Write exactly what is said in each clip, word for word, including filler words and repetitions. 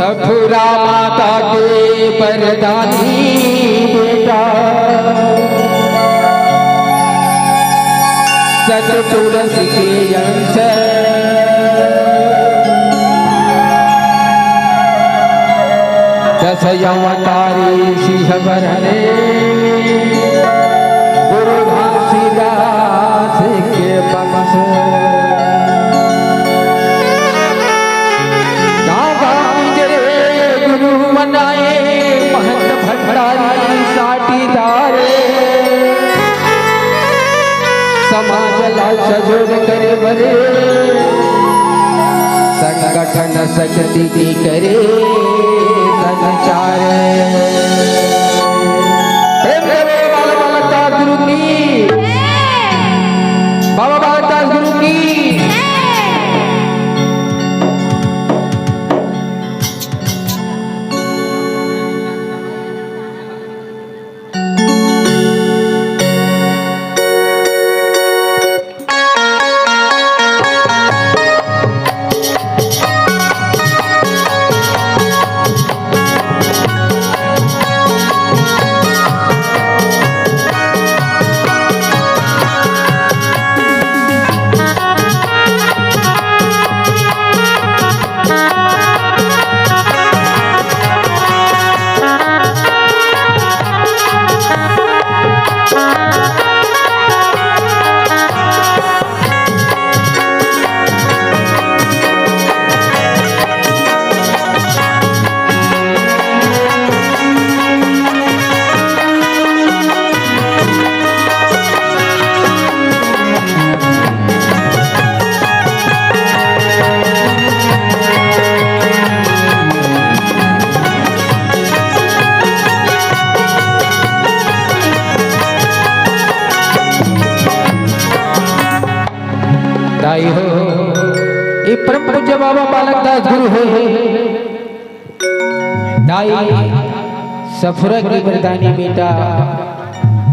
मथुरा माता के बरदानी बेटा, सत तुलसी के अंश, दस अवतारी सिंह बरने, गुरु घासीदास के वंश। गाँव गाँव में जरे गुरु मनाए, महंत भंडारी साटीदार। समाज ला सजोर करे बरे, संगठन शक्ति के करे संचार। प्रेम से बोलो बाबा बालक दास गुरु की, बाबा बालक दास गुरु की। दाई हो, ये परम पूज्य बाबा बालक दास गुरु हो। दाई सफुरा की मर्दानी बेटा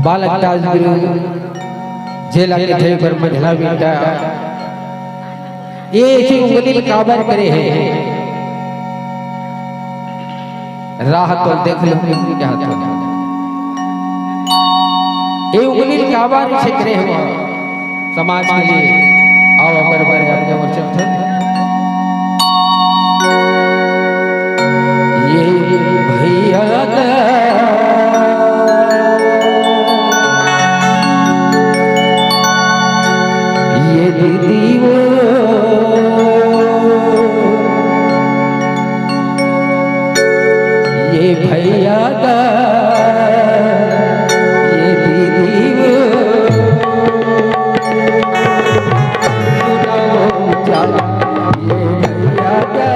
बालक दास गुरु, जेला के थे पर मझला बेटा, ये ऐसी उंगली में काबर करे है। राह तो देख लो, क्या तो ये उंगली काबर छेकरे हो समाज के लिए। आओ, अगर बारे आपके ओर से उठो। ये भैया का, ये दीदी वो, ये भैया का, ये दीदी वो। सुनाओ बेचारा, ये भैया का,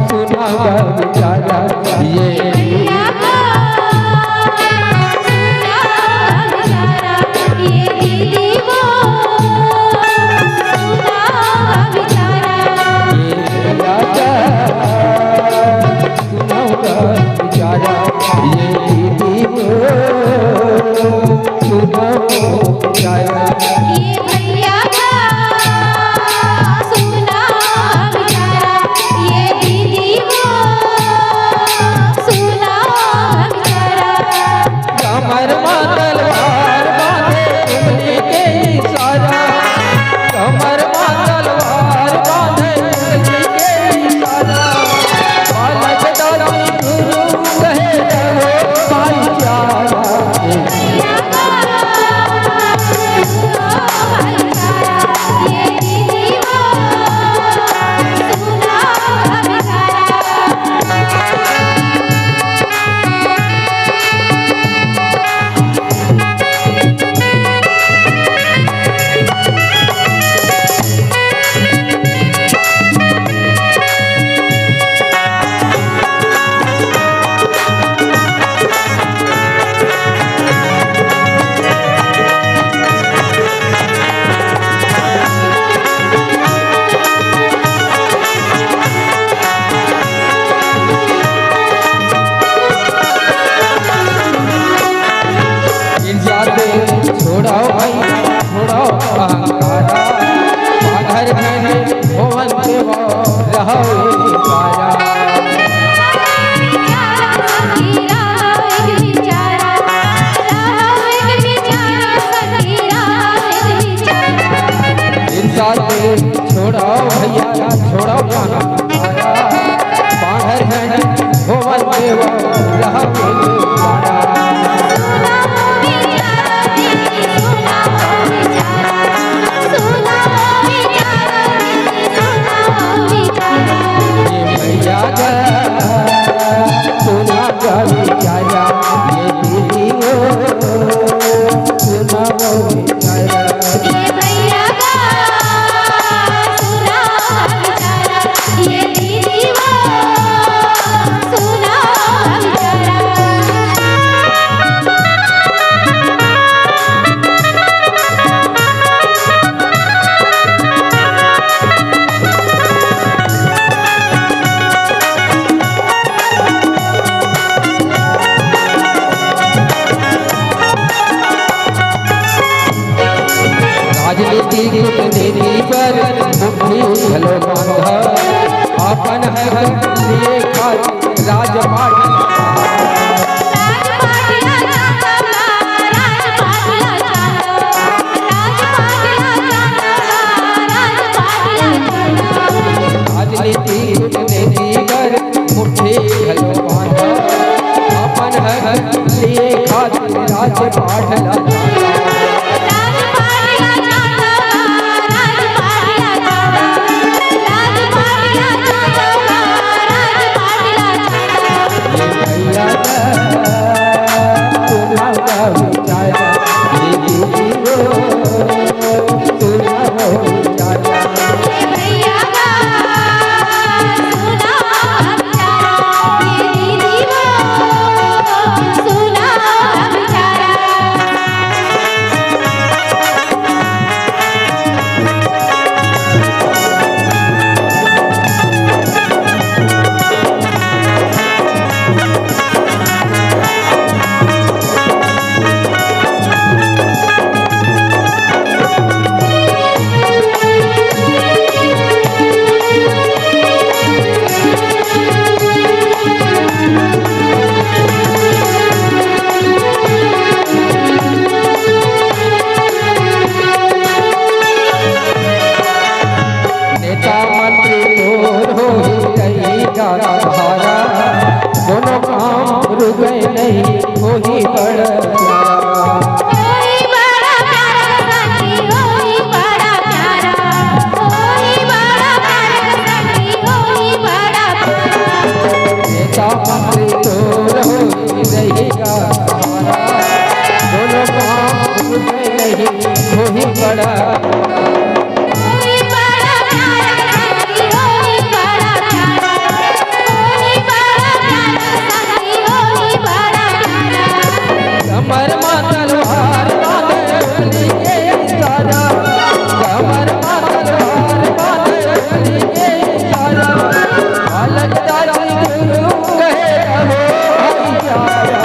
सुनाओ बेचारा, ये भैया का, सुनाओ बेचारा, ये दीदी वो, सुनाओ बेचारा। ये भैया का, सुनाओ बेचारा, ये दीदी वो, सुनाओ बेचारा। ये भैया का, सुनाओ बेचारा, ये दीदी वो। भैया छोड़ो गाना, बाढ़र है भवन देव रहा पाड़ा। ये भैया गा, सुना गा बिचारा, ये दीदी हो, सुना गा बिचारा। ये भैया गा, सुना गा बिचारा, ये दीदी हो, सुना गा बिचारा। राजनीति कूटनीति बर मुट्ठी घलो बांधा, अपन हक लिए खातिर राजपाट। राजनीति कूटनीति बर मुट्ठी घलो बांधा, अपन हक लिए खातिर राजपाट ला। ये भैया गा, सुना गा बिचारा, ये दीदी हो, सुना गा बिचारा। नेता मंत्री तोर होही रही गा सहारा, कोनो काम रुके नहीं होही बड़ प्यारा। होही बड़ा प्यारा साथी, होही बड़ा प्यारा, होही बड़ा प्यारा साथी, होही बड़ा प्यारा। नेता मंत्री तोर होही रही गा सहारा, कोनो काम रुके नहीं होही बड़ा। कमर मा तलवार बांधे उंगली के इशारा, कमर मा तलवार बांधे उंगली के इशारा, बालक दादी गुरु कहे रहो भाईचारा।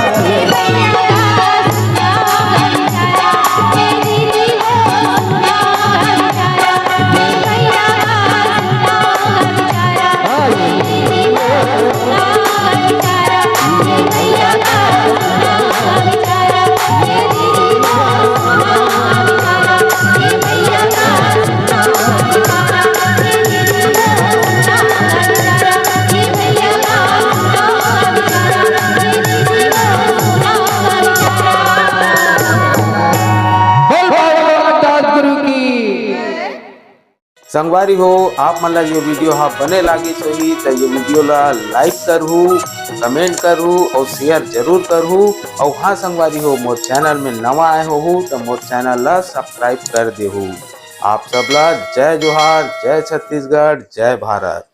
बोल बाबा दास गुरु की। संगवारी हो, आप मन ला ये video हा बने लागिस होही त ये video ला like करहू, comment करहू और share जरूर करहू। और हाँ संगवारी हो, मोर channel में नवा आए होहू त मोर channel ला subscribe कर देहू। आप सब ला जय जोहार, जय छत्तीसगढ़, जय भारत।